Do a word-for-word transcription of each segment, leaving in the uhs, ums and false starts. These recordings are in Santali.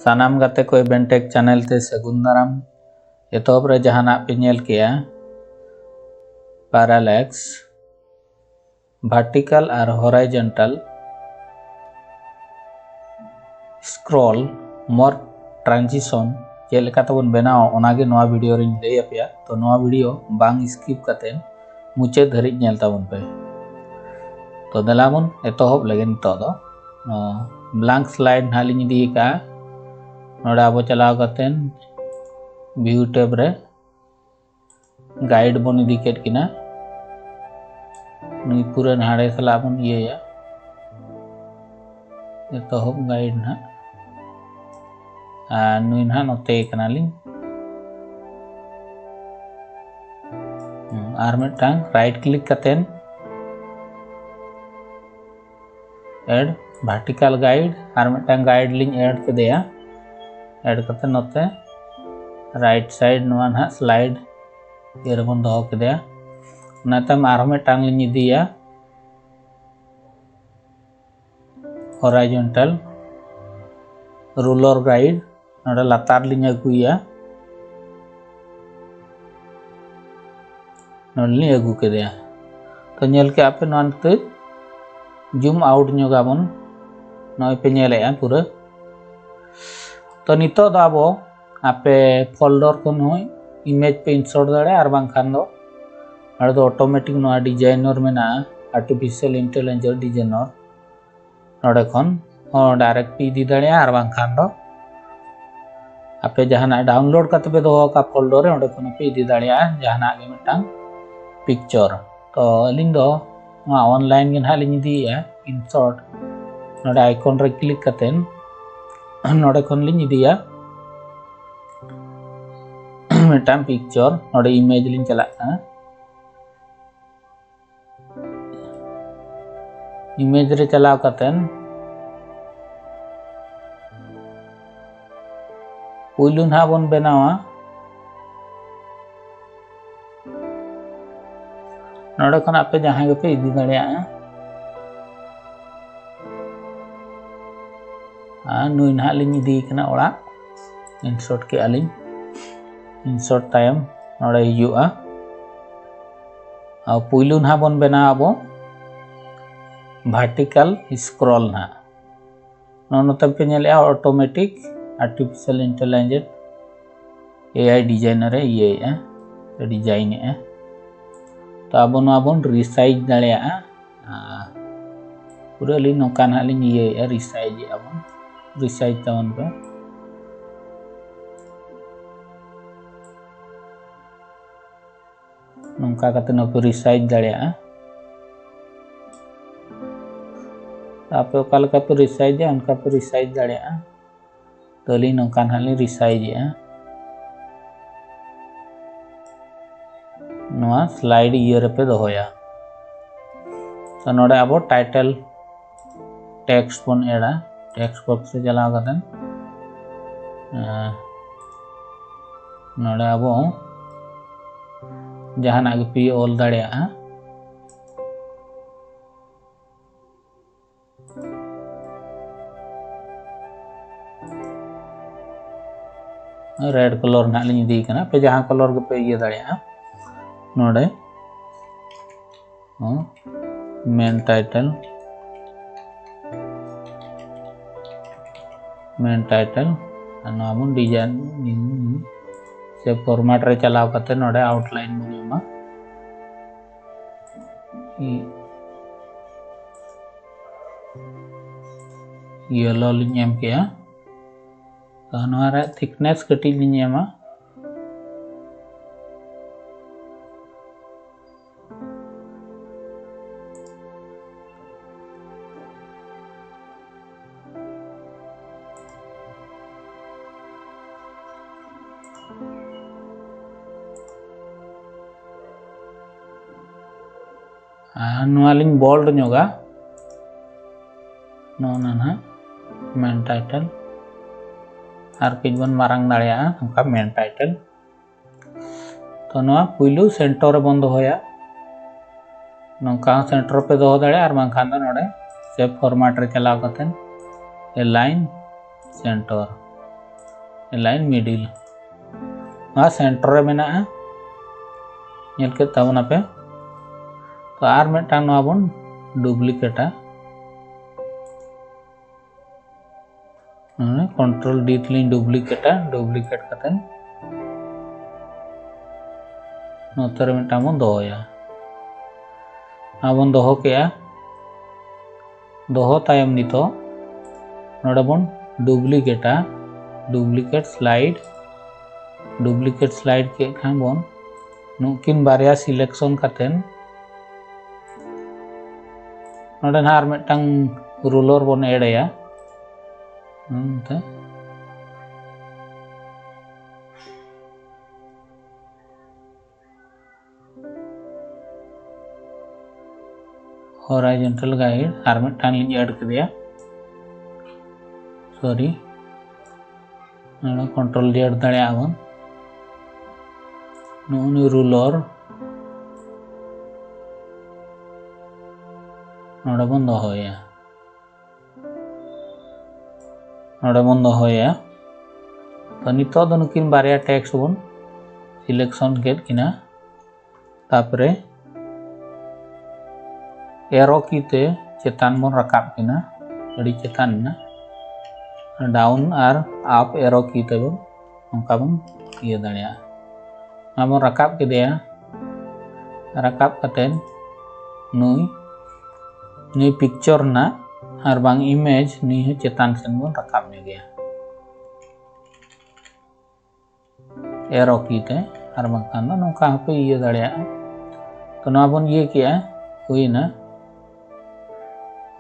ᱥᱟᱱᱟᱢ ᱜᱟᱛᱮ ᱠᱚ ᱮᱵᱷᱮᱱ ᱴᱮᱠ ᱪᱮᱱᱮᱞ ᱛᱮ ᱥᱟᱹᱜᱩᱱ ᱫᱟᱨᱟᱢ᱾ ᱮᱛᱚᱦᱚᱵ ᱨᱮ ᱡᱟᱦᱟᱱᱟᱜ ᱯᱮ ᱧᱮᱞ ᱠᱮᱜᱼᱟ, ᱯᱟᱨᱟᱞᱮᱠᱥ, ᱵᱷᱟᱨᱴᱤᱠᱟᱞ ᱟᱨ ᱦᱚᱨᱟᱭᱡᱚᱱᱴᱟᱞ ᱥᱠᱨᱚᱞ, ᱢᱚᱨᱯᱷ, ᱴᱨᱟᱱᱡᱤᱥᱚᱱ ᱪᱮᱫ ᱞᱮᱠᱟ ᱛᱮᱵᱚᱱ ᱵᱮᱱᱟᱣᱟ, ᱚᱱᱟᱜᱮ ᱱᱚᱣᱟ ᱵᱷᱤᱰᱤᱭᱳ ᱨᱤᱧ ᱞᱟᱹᱭ ᱟᱯᱮᱭᱟ᱾ ᱛᱚ ᱱᱚᱣᱟ ᱵᱷᱤᱰᱤᱭᱳ ᱵᱟᱝ ᱥᱠᱤᱯ ᱠᱟᱛᱮ ᱢᱩᱪᱟᱹᱫ ᱫᱷᱟᱹᱨᱤᱡ ᱧᱮᱞ ᱛᱟᱵᱚᱱ ᱯᱮ᱾ ᱛᱚ ᱫᱮᱞᱟ ᱵᱚᱱ ᱮᱛᱚᱦᱚᱵ ᱞᱮᱜᱮ ᱱᱤᱛᱚᱜ ᱫᱚ᱾ ᱵᱞᱟᱝᱠ ᱥᱞᱟᱭᱤᱰ ᱱᱟᱦᱟᱜ ᱞᱤᱧ ᱤᱫᱤ ᱟᱠᱟᱫᱼᱟ᱾ ᱱᱚᱰᱮ ᱟᱵᱚ ᱪᱟᱞᱟᱣ ᱠᱟᱛᱮ ᱵᱷᱤᱭᱩ ᱴᱮᱵ ᱨᱮ ᱜᱟᱭᱤᱰ ᱵᱚᱱ ᱤᱫᱤ ᱠᱮᱫ ᱠᱤᱱᱟ᱾ ᱱᱩᱭ ᱯᱩᱨᱟᱹ ᱱᱟᱦᱟᱲᱮ ᱥᱟᱞᱟᱜ ᱵᱚᱱ ᱤᱭᱟᱹᱭᱟ, ᱮᱛᱚᱦᱚᱵ ᱜᱟᱭᱤᱰ ᱱᱟᱦᱟᱜ᱾ ᱟᱨ ᱱᱩᱭ ᱱᱟᱦᱟᱜ ᱱᱚᱛᱮ ᱠᱟᱱᱟᱞᱤᱧ᱾ ᱦᱩᱸ, ᱟᱨ ᱢᱤᱫᱴᱟᱝ ᱨᱟᱭᱤᱴ ᱠᱞᱤᱠ ᱠᱟᱛᱮᱱ ᱮᱰ ᱵᱷᱟᱨᱴᱤᱠᱟᱞ ᱜᱟᱭᱤᱰ, ᱟᱨ ᱢᱤᱫᱴᱟᱝ ᱜᱟᱭᱤᱰ ᱞᱤᱧ ᱮᱰ ᱠᱮᱫᱮᱭᱟ᱾ ᱮᱰ ᱠᱟᱛᱮ ᱱᱚᱛᱮ ᱨᱟᱭᱤᱴ ᱥᱟᱭᱤᱰ ᱱᱚᱣᱟ ᱱᱟᱦᱟᱜ ᱥᱞᱟᱭᱤᱰ ᱤᱭᱟᱹ ᱨᱮᱵᱚᱱ ᱫᱚᱦᱚ ᱠᱮᱫᱮᱭᱟ᱾ ᱚᱱᱟ ᱛᱟᱭᱚᱢ ᱟᱨᱦᱚᱸ ᱢᱤᱫᱴᱟᱝ ᱞᱤᱧ ᱤᱫᱤᱭᱟ, ᱦᱚᱨᱟᱭᱡᱚᱱᱴᱟᱞ ᱨᱩᱞᱟᱨ ᱜᱟᱭᱤᱰ᱾ ᱱᱚᱰᱮ ᱞᱟᱛᱟᱨ ᱞᱤᱧ ᱟᱹᱜᱩᱭᱟ, ᱱᱚᱰᱮ ᱞᱤᱧ ᱟᱹᱜᱩ ᱠᱮᱫᱮᱭᱟ᱾ ᱛᱚ ᱧᱮᱞ ᱠᱮᱜᱼᱟ ᱯᱮ, ᱱᱚᱣᱟ ᱱᱤᱛᱚᱜ ᱡᱩᱢ ᱟᱣᱩᱴ ᱧᱚᱜᱟᱵᱚᱱ, ᱱᱚᱜᱼᱚᱭ ᱯᱮ ᱧᱮᱞᱮᱜᱼᱟ ᱯᱩᱨᱟᱹ᱾ ᱛᱚ ᱱᱤᱛᱚᱜ ᱫᱚ ᱟᱵᱚ ᱟᱯᱮ ᱯᱷᱳᱞᱰᱟᱨ ᱠᱷᱚᱱ ᱦᱚᱸ ᱤᱢᱮᱡᱽ ᱯᱮ ᱤᱱᱥᱚᱨᱴ ᱫᱟᱲᱮᱭᱟᱜᱼᱟ, ᱟᱨ ᱵᱟᱝᱠᱷᱟᱱ ᱫᱚ ᱱᱚᱰᱮ ᱫᱚ ᱚᱴᱳᱢᱮᱴᱤᱠ ᱱᱚᱣᱟ ᱰᱤᱡᱟᱭᱱᱚᱨ ᱢᱮᱱᱟᱜᱼᱟ, ᱟᱨᱴᱤᱯᱷᱤᱥᱤᱭᱟᱞ ᱤᱱᱴᱮᱞᱤᱡᱮᱱᱥ ᱰᱤᱡᱟᱭᱱᱚᱨ, ᱱᱚᱰᱮ ᱠᱷᱚᱱ ᱦᱚᱸ ᱰᱟᱭᱨᱮᱠᱴ ᱯᱮ ᱤᱫᱤ ᱫᱟᱲᱮᱭᱟᱜᱼᱟ, ᱟᱨ ᱵᱟᱝᱠᱷᱟᱱ ᱫᱚ ᱟᱯᱮ ᱡᱟᱦᱟᱱᱟᱜ ᱰᱟᱣᱩᱱᱞᱳᱰ ᱠᱟᱛᱮ ᱯᱮ ᱫᱚᱦᱚ ᱟᱠᱟᱫ ᱯᱷᱳᱞᱰᱟᱨ ᱨᱮ, ᱚᱸᱰᱮ ᱠᱷᱚᱱ ᱦᱚᱸᱯᱮ ᱤᱫᱤ ᱫᱟᱲᱮᱭᱟᱜᱼᱟ ᱡᱟᱦᱟᱱᱟᱜ ᱜᱮ ᱢᱤᱫᱴᱟᱝ ᱯᱤᱠᱪᱚᱨ᱾ ᱛᱚ ᱟᱹᱞᱤᱧ ᱫᱚ ᱱᱚᱣᱟ ᱚᱱᱞᱟᱭᱤᱱ ᱜᱮ ᱱᱟᱦᱟᱜ ᱞᱤᱧ ᱤᱫᱤᱭᱮᱫᱼᱟ, ᱤᱱᱥᱚᱨᱴ᱾ ᱱᱚᱰᱮ ᱟᱭᱠᱚᱱ ᱨᱮ ᱠᱞᱤᱠ ᱠᱟᱛᱮ ᱱᱚᱰᱮ ᱠᱷᱚᱱ ᱞᱤᱧ ᱤᱫᱤᱭᱟ ᱢᱤᱫᱴᱟᱝ ᱯᱤᱠᱪᱚᱨ᱾ ᱱᱚᱰᱮ ᱤᱢᱮᱡᱽ ᱞᱤᱧ ᱪᱟᱞᱟᱜ ᱠᱟᱱᱟ᱾ ᱤᱢᱮᱡᱽ ᱨᱮ ᱪᱟᱞᱟᱣ ᱠᱟᱛᱮ ᱯᱩᱭᱞᱩ ᱱᱟᱦᱟᱜ ᱵᱚᱱ ᱵᱮᱱᱟᱣᱟ᱾ ᱱᱚᱰᱮ ᱠᱷᱚᱱ ᱟᱯᱮ ᱡᱟᱦᱟᱸ ᱜᱮᱯᱮ ᱤᱫᱤ ᱫᱟᱲᱮᱭᱟᱜᱼᱟ᱾ ᱱᱩᱭ ᱱᱟᱦᱟᱜ ᱞᱤᱧ ᱤᱫᱤᱭᱮ ᱠᱟᱱᱟ ᱚᱲᱟᱜ, insert ᱠᱮᱜᱼᱟ ᱞᱤᱧ᱾ Insert ᱛᱟᱭᱚᱢ ᱱᱚᱰᱮ ᱦᱤᱡᱩᱜᱼᱟ, ᱟᱨ ᱯᱩᱭᱞᱩ ᱱᱟᱦᱟᱜ ᱵᱚᱱ ᱵᱮᱱᱟᱣᱟ ᱟᱵᱚ vertical scroll ᱱᱟᱦᱟᱜ᱾ ᱱᱚᱜᱼᱚ ᱱᱚᱛᱮ ᱯᱮ ᱧᱮᱞᱮᱜᱼᱟ automatic artificial intelligence AI designer ᱮ ᱤᱭᱟᱹᱭᱮᱜᱼᱟ, design ᱮᱜᱼᱟ᱾ ᱛᱚ ᱟᱵᱚ ᱱᱚᱣᱟ ᱵᱚᱱ resize ᱫᱟᱲᱮᱭᱟᱜᱼᱟ᱾ ᱟᱨ ᱯᱩᱨᱟᱹ ᱟᱹᱞᱤᱧ ᱱᱚᱝᱠᱟ ᱱᱟᱦᱟᱜ ᱞᱤᱧ ᱤᱭᱟᱹᱭᱮᱜᱼᱟ, resize ᱮᱜᱼᱟ ᱵᱚᱱ, resize ᱛᱟᱵᱚᱱ ᱯᱮ᱾ ᱱᱚᱝᱠᱟ ᱠᱟᱛᱮ ᱱᱚᱣᱟ ᱯᱮ resize ᱫᱟᱲᱮᱭᱟᱜᱼᱟ᱾ ᱟᱯᱮ ᱚᱠᱟ ᱞᱮᱠᱟ ᱯᱮ resize ᱟ, ᱚᱱᱠᱟ ᱯᱮ resize ᱫᱟᱲᱮᱭᱟᱜᱼᱟ᱾ ᱛᱚ ᱟᱹᱞᱤᱧ ᱱᱚᱝᱠᱟ ᱱᱟᱦᱟᱜ ᱞᱤᱧ resize ᱮᱜᱼᱟ᱾ ᱱᱚᱣᱟ slide ᱤᱭᱟᱹ ᱨᱮᱯᱮ ᱫᱚᱦᱚᱭᱟ᱾ ᱛᱚ ᱱᱚᱰᱮ ᱟᱵᱚ title text ᱵᱚᱱ ᱮᱰᱟ᱾ Text box ᱨᱮ ᱪᱟᱞᱟᱣ ᱠᱟᱛᱮ, ᱮᱸ, ᱱᱚᱰᱮ ᱟᱵᱚ ᱡᱟᱦᱟᱱᱟᱜ ᱜᱮᱯᱮ ᱚᱞ ᱫᱟᱲᱮᱭᱟᱜᱼᱟ᱾ Red colour ᱱᱟᱦᱟᱜ ᱞᱤᱧ ᱤᱫᱤᱭᱮ ᱠᱟᱱᱟ, ᱟᱯᱮ ᱡᱟᱦᱟᱸ colour ᱜᱮᱯᱮ ᱤᱭᱟᱹ ᱫᱟᱲᱮᱭᱟᱜᱼᱟ᱾ ᱱᱚᱰᱮ ᱦᱚᱸ main title, main title, ᱟᱨ ᱱᱚᱣᱟ ᱵᱚᱱ design ᱥᱮ format ᱨᱮ ᱪᱟᱞᱟᱣ ᱠᱟᱛᱮ ᱱᱚᱰᱮ outline ᱵᱚᱱ ᱮᱢᱟ᱾ Yellow ᱞᱤᱧ ᱮᱢ ᱠᱮᱜᱼᱟ᱾ ᱛᱚ ᱱᱚᱣᱟ ᱨᱮᱭᱟᱜ thickness ᱠᱟᱹᱴᱤᱡ ᱞᱤᱧ ᱮᱢᱟ᱾ ᱟᱨ ᱱᱚᱣᱟ ᱞᱤᱧ bold ᱧᱚᱜᱟ, ᱱᱚᱜᱼᱚ ᱱᱟ ᱱᱟᱦᱟᱜ main title᱾ ᱟᱨ ᱠᱟᱹᱡ ᱵᱚᱱ ᱢᱟᱨᱟᱝ ᱫᱟᱲᱮᱭᱟᱜᱼᱟ ᱱᱚᱝᱠᱟ main title᱾ ᱛᱚ ᱱᱚᱣᱟ ᱯᱩᱭᱞᱩ center ᱨᱮᱵᱚᱱ ᱫᱚᱦᱚᱭᱟ᱾ ᱱᱚᱝᱠᱟ ᱦᱚᱸ center ᱯᱮ ᱫᱚᱦᱚ ᱫᱟᱲᱮᱭᱟᱜᱼᱟ, ᱟᱨ ᱵᱟᱝᱠᱷᱟᱱ ᱫᱚ ᱱᱚᱰᱮ shape format ᱨᱮ ᱪᱟᱞᱟᱣ ᱠᱟᱛᱮ align center, align middle, ᱱᱚᱣᱟ center ᱨᱮ ᱢᱮᱱᱟᱜᱼᱟ, ᱧᱮᱞ ᱠᱮᱫ ᱛᱟᱵᱚᱱᱟᱯᱮ᱾ ᱛᱚ ᱟᱨ ᱢᱤᱫᱴᱟᱝ ᱱᱚᱣᱟ ᱵᱚᱱ ᱰᱩᱯᱞᱤᱠᱮᱴᱟ᱾ ᱠᱚᱱᱴᱨᱳᱞ ᱰᱤ ᱛᱮᱞᱤᱧ ᱰᱩᱯᱞᱤᱠᱮᱴᱟ, ᱰᱩᱯᱞᱤᱠᱮᱴ ᱠᱟᱛᱮ ᱱᱚᱛᱮ ᱨᱮ ᱢᱤᱫᱴᱟᱝ ᱵᱚᱱ ᱫᱚᱦᱚᱭᱟ᱾ ᱱᱚᱣᱟ ᱵᱚᱱ ᱫᱚᱦᱚ ᱠᱮᱜᱼᱟ᱾ ᱫᱚᱦᱚ ᱛᱟᱭᱚᱢ ᱱᱤᱛᱚᱜ ᱱᱚᱰᱮ ᱵᱚᱱ ᱰᱩᱯᱞᱤᱠᱮᱴᱟ, ᱰᱩᱯᱞᱤᱠᱮᱴ ᱥᱞᱟᱭᱤᱰ᱾ ᱰᱩᱯᱞᱤᱠᱮᱴ ᱥᱞᱟᱭᱤᱰ ᱠᱮᱫ ᱠᱷᱟᱱ ᱵᱚᱱ ᱱᱩᱠᱤᱱ ᱵᱟᱨᱭᱟ ᱥᱤᱞᱮᱠᱥᱚᱱ ᱠᱟᱛᱮ ᱱᱚᱰᱮ ᱱᱟᱦᱟᱜ ᱟᱨ ᱢᱤᱫᱴᱟᱝ ᱨᱩᱞᱟᱨ ᱵᱚᱱ ᱮᱰ ᱟᱭᱟ᱾ ᱦᱩᱸ, ᱛᱮ᱾ ᱦᱚᱨᱟᱭᱡᱚᱱᱴᱟᱞ ᱜᱟᱭᱤᱰ ᱟᱨ ᱢᱤᱫᱴᱟᱝ ᱞᱤᱧ ᱮᱰ ᱠᱮᱫᱮᱭᱟ, ᱥᱚᱨᱤ, ᱱᱚᱰᱮ ᱠᱚᱱᱴᱨᱳᱞ ᱡᱮᱰ ᱫᱟᱲᱮᱭᱟᱜᱼᱟ ᱵᱚᱱ᱾ ᱱᱚᱜᱼᱚ ᱱᱩᱭ ᱨᱩᱞᱟᱨ ᱱᱚᱰᱮ ᱵᱚᱱ ᱫᱚᱦᱚᱭᱟ, ᱱᱚᱰᱮ ᱵᱚᱱ ᱫᱚᱦᱚᱭᱟ᱾ ᱛᱚ ᱱᱤᱛᱚᱜ ᱫᱚ ᱱᱩᱠᱤᱱ ᱵᱟᱨᱭᱟ ᱴᱮᱠᱥᱴ ᱵᱚᱱ ᱥᱤᱞᱮᱠᱥᱚᱱ ᱠᱮᱫ ᱠᱤᱱᱟ, ᱛᱟᱯᱚᱨᱮ ᱮᱨᱳ ᱠᱤ ᱛᱮ ᱪᱮᱛᱟᱱ ᱵᱚᱱ ᱨᱟᱠᱟᱵ ᱠᱤᱱᱟ, ᱟᱹᱰᱤ ᱪᱮᱛᱟᱱ ᱮᱱᱟ, ᱰᱟᱣᱩᱱ ᱟᱨ ᱟᱯ ᱮᱨᱳ ᱠᱤ ᱛᱮᱵᱚᱱ ᱱᱚᱝᱠᱟ ᱵᱚᱱ ᱤᱭᱟᱹ ᱫᱟᱲᱮᱭᱟᱜᱼᱟ᱾ ᱚᱱᱟ ᱵᱚᱱ ᱨᱟᱠᱟᱵ ᱠᱮᱫᱮᱭᱟ, ᱨᱟᱠᱟᱵ ᱠᱟᱛᱮ ᱱᱩᱭ, ᱱᱩᱭ ᱯᱤᱠᱪᱚᱨ ᱨᱮᱱᱟᱜ ᱟᱨ ᱵᱟᱝ ᱤᱢᱮᱡᱽ ᱱᱩᱭ ᱦᱚᱸ ᱪᱮᱛᱟᱱ ᱥᱮᱱ ᱵᱚᱱ ᱨᱟᱠᱟᱵ ᱧᱚᱜᱮᱭᱟ ᱮᱨᱳ ᱠᱤ ᱛᱮ, ᱟᱨ ᱵᱟᱝᱠᱷᱟᱱ ᱫᱚ ᱱᱚᱝᱠᱟ ᱦᱚᱸᱯᱮ ᱤᱭᱟᱹ ᱫᱟᱲᱮᱭᱟᱜᱼᱟ᱾ ᱛᱚ ᱱᱚᱣᱟ ᱵᱚᱱ ᱤᱭᱟᱹ ᱠᱮᱜᱼᱟ, ᱦᱩᱭᱱᱟ᱾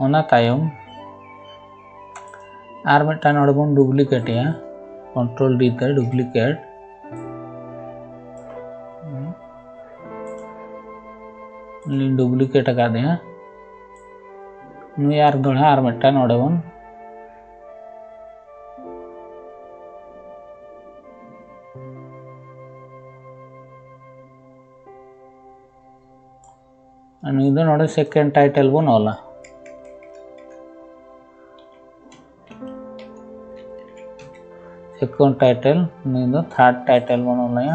ᱚᱱᱟ ᱛᱟᱭᱚᱢ ᱟᱨ ᱢᱤᱫᱴᱟᱝ ᱱᱚᱰᱮ ᱵᱚᱱ ᱰᱩᱯᱞᱤᱠᱮᱴ ᱮᱭᱟ, ᱠᱚᱱᱴᱨᱳᱞ ᱰᱤ ᱛᱮ ᱰᱩᱯᱞᱤᱠᱮᱴ᱾ ᱞᱤᱧ ᱰᱩᱯᱞᱤᱠᱮᱴ ᱟᱠᱟᱫᱮᱭᱟ᱾ ᱱᱩᱭ ᱟᱨ ᱫᱚᱲᱦᱟ ᱟᱨ ᱢᱤᱫᱴᱟᱝ ᱱᱚᱰᱮ ᱵᱚᱱ ᱟᱨ ᱱᱩᱭ ᱫᱚ ᱱᱚᱰᱮ ᱥᱮᱠᱮᱱᱰ ᱴᱟᱭᱴᱮᱞ ᱵᱚᱱ ᱚᱞᱟ᱾ second title, ᱱᱩᱭ ᱫᱚ third title ᱵᱚᱱ ᱚᱞᱟᱭᱟ᱾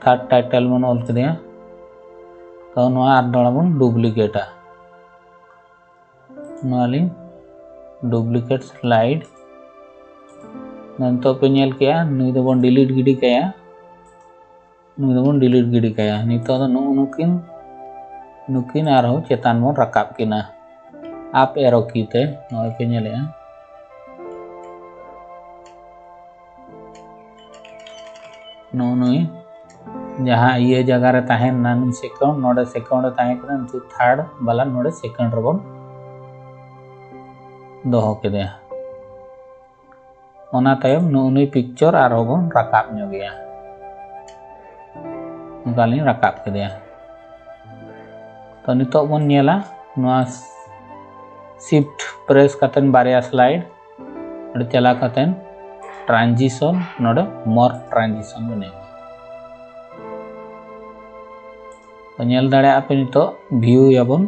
Third title ᱵᱚᱱ ᱚᱞ ᱠᱮᱫᱮᱭᱟ᱾ ᱛᱚ ᱱᱚᱣᱟ ᱟᱨ ᱫᱚᱦᱲᱟ ᱵᱚᱱ ᱰᱩᱯᱞᱤᱠᱮᱴᱟ᱾ ᱱᱚᱣᱟ ᱞᱤᱧ ᱰᱩᱯᱞᱤᱠᱮᱴ ᱥᱞᱟᱭᱤᱰ᱾ ᱱᱤᱛᱚᱜ ᱯᱮ ᱧᱮᱞ ᱠᱮᱜᱼᱟ, ᱱᱩᱭ ᱫᱚᱵᱚᱱ ᱰᱤᱞᱤᱴ ᱜᱤᱰᱤ ᱠᱟᱭᱟ᱾ ᱱᱩᱭ ᱫᱚᱵᱚᱱ ᱰᱤᱞᱤᱴ ᱜᱤᱰᱤ ᱠᱟᱭᱟ᱾ ᱱᱤᱛᱚᱜ ᱫᱚ ᱱᱩᱜᱼᱩ ᱱᱩᱠᱤᱱ, ᱱᱩᱠᱤᱱ ᱟᱨᱦᱚᱸ ᱪᱮᱛᱟᱱ ᱵᱚᱱ ᱨᱟᱠᱟᱵ ᱠᱤᱱᱟ ᱟᱯ ᱮᱨᱳ ᱠᱤ ᱛᱮ᱾ ᱱᱚᱜᱼᱚᱭ ᱯᱮ ᱧᱮᱞᱮᱜᱼᱟ, ᱱᱩᱜᱼᱩ ᱱᱩᱭ ᱡᱟᱦᱟᱸ ᱤᱭᱟᱹ ᱡᱟᱭᱜᱟ ᱨᱮ ᱛᱟᱦᱮᱸ ᱞᱮᱱᱟ ᱱᱩᱭ ᱥᱮᱠᱮᱱᱰ, ᱱᱚᱰᱮ ᱥᱮᱠᱮᱱᱰ ᱨᱮ ᱛᱟᱦᱮᱸ ᱠᱟᱱᱟ, ᱱᱤᱛᱚᱜ ᱛᱷᱟᱨᱰ ᱵᱟᱞᱟ ᱱᱚᱰᱮ ᱥᱮᱠᱮᱱᱰ ᱨᱮᱵᱚᱱ ᱫᱚᱦᱚ ᱠᱮᱫᱮᱭᱟ᱾ ᱚᱱᱟ ᱛᱟᱭᱚᱢ ᱱᱩᱜᱼᱩ ᱱᱩᱭ ᱯᱤᱠᱪᱚᱨ ᱟᱨᱦᱚᱸ ᱵᱚᱱ ᱨᱟᱠᱟᱵ ᱧᱚᱜᱮᱭᱟ᱾ ᱚᱱᱠᱟ ᱞᱤᱧ ᱨᱟᱠᱟᱵ ᱠᱮᱫᱮᱭᱟ᱾ ᱛᱚ ᱱᱤᱛᱚᱜ ᱵᱚᱱ ᱧᱮᱞᱟ ᱱᱚᱣᱟ ᱥᱤᱯᱴ ᱯᱨᱮᱥ ᱠᱟᱛᱮᱫ ᱵᱟᱨᱭᱟ ᱥᱞᱟᱭᱤᱰ ᱚᱸᱰᱮ ᱪᱟᱞᱟᱣ ᱠᱟᱛᱮᱫ ᱴᱨᱟᱱᱡᱤᱥᱚᱱ, ᱱᱚᱰᱮ ᱢᱚᱨᱯᱷ ᱴᱨᱟᱱᱡᱤᱥᱚᱱ ᱵᱚᱱ ᱮᱢᱟ᱾ ᱛᱚ ᱧᱮᱞ ᱫᱟᱲᱮᱭᱟᱜᱼᱟ ᱯᱮ ᱱᱤᱛᱚᱜ ᱵᱷᱤᱭᱩ ᱭᱟᱵᱚᱱ,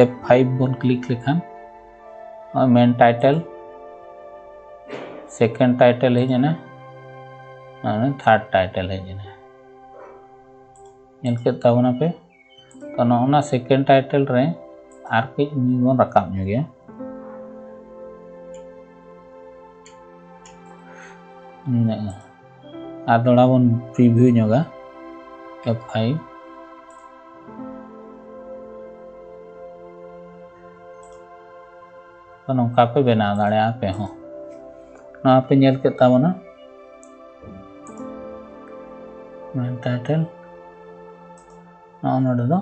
ᱮᱯᱷ ᱯᱷᱟᱭᱤᱵᱷ ᱵᱚᱱ ᱠᱞᱤᱠ ᱞᱮᱠᱷᱟᱱ ᱱᱚᱜᱼᱚᱭ ᱢᱮᱱ ᱴᱟᱭᱴᱮᱞ, ᱥᱮᱠᱮᱱᱰ ᱴᱟᱭᱴᱮᱞ ᱦᱮᱡ ᱮᱱᱟ, ᱱᱚᱜᱼᱚᱭ ᱛᱷᱟᱨᱰ ᱴᱟᱭᱴᱮᱞ ᱦᱮᱡ ᱮᱱᱟ᱾ ᱧᱮᱞ ᱠᱮᱫ ᱛᱟᱵᱚᱱᱟ ᱯᱮ᱾ ᱛᱚ ᱱᱚᱜᱼᱚ ᱱᱟ ᱥᱮᱠᱮᱱᱰ ᱴᱟᱭᱴᱮᱞ ᱨᱮ ᱟᱨ ᱠᱟᱹᱡ ᱱᱩᱭ ᱵᱚᱱ ᱨᱟᱠᱟᱵ ᱧᱚᱜᱮᱭᱟ᱾ ᱤᱱᱟᱹᱜ ᱟᱨ ᱫᱚᱦᱲᱟ ᱵᱚᱱ ᱯᱨᱤᱵᱷᱤᱭᱩ ᱧᱚᱜᱟ ᱮᱯᱷ ᱯᱷᱟᱭᱤᱵᱷ᱾ ᱛᱚ ᱱᱚᱝᱠᱟ ᱯᱮ ᱵᱮᱱᱟᱣ ᱫᱟᱲᱮᱭᱟᱜᱼᱟ ᱟᱯᱮ ᱦᱚᱸ᱾ ᱱᱚᱣᱟ ᱯᱮ ᱧᱮᱞ ᱠᱮᱫ ᱛᱟᱵᱚᱱᱟ ᱢᱮᱱ ᱴᱟᱭᱴᱮᱞ᱾ ᱱᱚᱜᱼᱚ ᱱᱚᱰᱮ ᱫᱚ